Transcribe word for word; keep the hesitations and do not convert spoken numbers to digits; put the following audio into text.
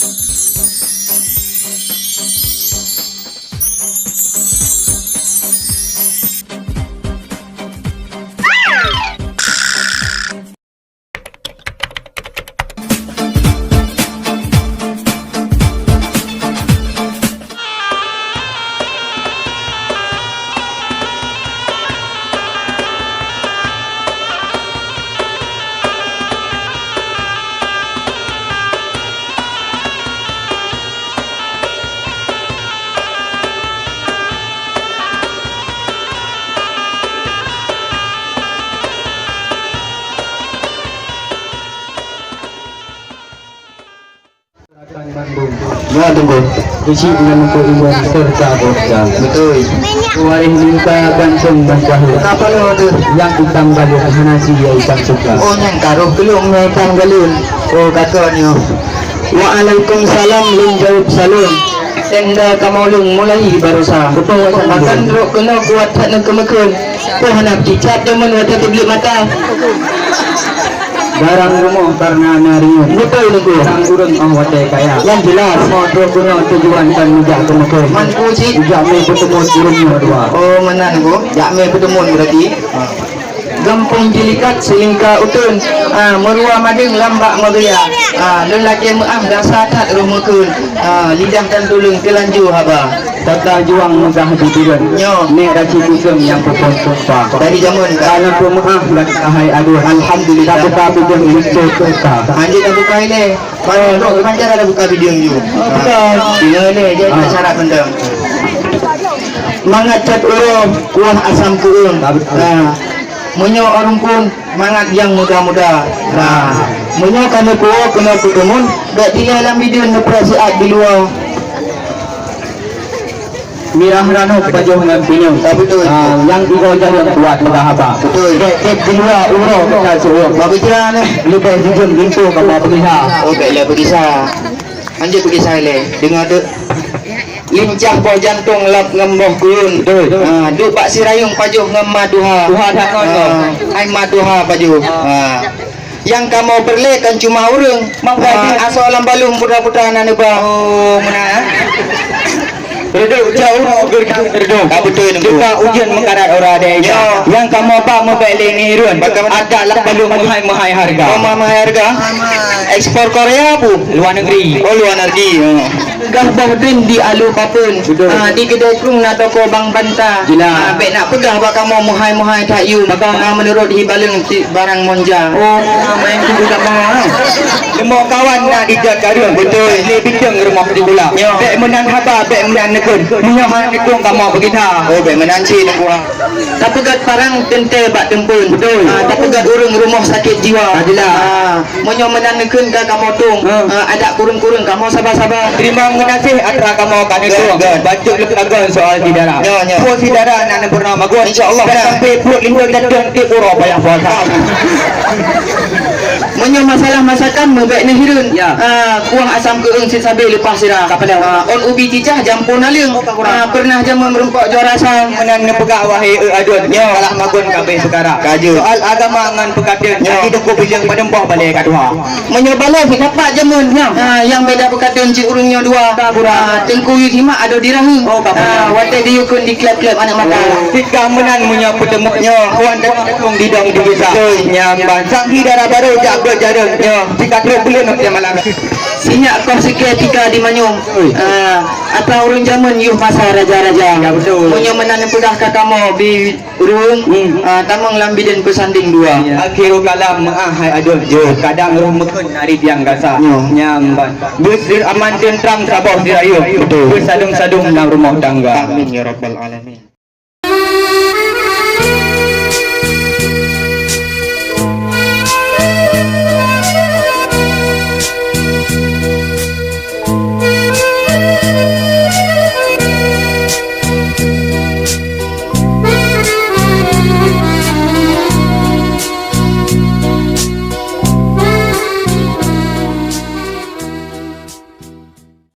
Rakan bandum. Ya, tunggu. Isi dengan untuk ibu serta keluarga. Betul. Waris minta gantung dan jahu. Kenapa lo tu? Yang hitam galuh hana si ya hitam suka. Oh, nyang karoh kelung nyang hitam galuh. Oh, kata nyo. Waalaikumsalam, lôn jaweueb saleuem. Tenda kamoe lôn mulai barosa. Betul, Tuan Guru. Bahkan rot keunoe kuat that neukeumeukheun. Poh hana peucicap deungon watée teubleuet mata. Barang rumoh kareuna na riyeuen. Beutôi, Teungku. Barang ureuëng óh watée kaya. Nyang jeulaih, rumoh trok keunoe tujuan dan meujak keumeukheun. Man ku cit. Meujak mé peuteumuan ureuëng nyoe dua. Oh, meunan, Teungku. Jak mé peuteumuan berarti. Gampông Jilikat, Silingka Uteuen. Ah, meurua madeueng lam bak meugeuya. Ah, lôn lakée meuáh gasa that roh meukheun. Ah, lidah dan tuleueng teulanjô haba. Tata juang meugah di bireuen. Nyoe. Nek Raji Kuseueng nyang peuphon tumpah. Dari jameun ka. Ka lôn peumeuáh gata hai adoe. Alhamdulillah. Tabuka bideueng linto teuka. Hanjeuet tabuka ilée. Ban trok keu pancara tabuka bideueng ju. Oh, bukan. Deungoe lé, jadi syarat mantong. Mangat cat uroe, kuah asam keueung. Nah, meunyoe ureuëng phon, mangat nyang muda-muda. Nah, meunyoe ka neukuwoe keunoe peuteumon, bék tinggai lam bideuen neupreh siat di luwa. Mirah ranub pajoh ngon pineung. Ah, betul. Ah, nyang igoe jareung buat peugah haba. Betul. Bék, bék di luwa uroe keukai seuueng. Bah beutôi nyoe. Leubeh jijeuem linto kamoe peugisa. Oh, bék lé peugisa. Hanjeuet peugisa ilée. Deungoe teuk. Lincah boh jantong lab ngon boh kuyun. Betul. Ah, duek bak sirayong pajoh ngon ma tuha. Tuha that ngon. Ah, hai ma tuha pajoh. Ah. Nyang kamoe peureulée kon cuma ureuëng. Mang Haji. Ah, asoe lam balum putra-putra na neuba. Oh, meunan, eh? Reudôk jauh ureuëng geureudu. Ka beutôi, Teungku. Teuka ujeuen meukarat ora daya. Nyoe. Nyang kamoe ba meubék lé nirun. Bagaimana? Adak lam balum meuhai-meuhai hareuga. Oh, meuhai-meuhai hareuga? Ekspor Korea, Bu? Luar negeri. Oh, luar negeri. Oh. Gah boh duen di Alu Papeuen. Betul. Ah, di keudée krueng na toko Bang Banta. Jeulaih. Ah, bék nak peugah bak kamoe meuhai-meuhai that yum. Maka? Ah, meunurot hi baleueng ti-, barang monja. Oh, main kubu kamoe, ah. Leumô kawan na di Jakarta. Betul. Lé bideueng rumoh di Bula. Ya. Bék meunan haba, bék meunan neukheun. Meunyoe hana neukheun kamoe beugita. Oh, bék meunan cit neukheun. Tapeugét parang teuntée bak teumpeuen. Betul. Ah, tapeugét ureuëng rumoh sakét jiwa. Adilah. Ah, meunyoe meunan neukheun ka kamoe tueng. Ah. Ah, adak kureueng-kureueng kamoe saba-saba. Teurimong geunaséh atra kamoe ka neutueng. Good, good. Bacut leukagon soal syedara. Nyoe, nyoe. Peue syedara na neupeurunoe bagus. Insya Allah, dan nah. Sampai peuet lintô dan tiep uroe payah puasa. Meunyoe masalah masakan, meubék neuhireuen. Ya. Ah, kuah asam keueung sit sabé leupah sira. Ka padang. Ah, ôn ubi cicah jampo naleueng. Oh, ka kurang. Ah, peureunah jameun meurumpok juara sa. Meunan neupeugah wahé eu aduen. Ya. Salah magun kabéh peukara. Ka jeuet. Soal agama ngon peukateuen. Ya. Lagi teungku bileung padeumpok balée ka tuha. Meunyoe balée sit dapat jameun. Ya. Ah, nyang beda peukateuen cit ureuëng nyoe dua. Ka kurang. Ah, Teungku Yue Simak adoe di Rahue. Oh, ka kurang. Ah, watée diyue kheun di kleb-kleb aneuk mata. Oh. Sit ka meunan meunyoe peuteumut nyoe. Wan Kong didong di desa. Betul. Nyang ban sang di dara barô jak brok jareueng. Nyoh. Jika trok buleuen nyoh malam. Sinyak koh sikée tika di manyum. Betul. Ah, atra ureuëng jameun yoh masa raja-raja. Ya, betul. Meunyoe meunan peugah ka kamoe bi ureuëng, hmm, ah, tamong lam bideuen peusandeng dua. Ya. Akhirul kalam meuah hai aduen. Yo. Kadang roh meukheun nari biang gasa. Nyoh. Nyang ban. Beusir aman teuntram saboh sirayoh. Betul. Beusadong-sadong lam rumoh tangga. Amin ya rabbal alamin.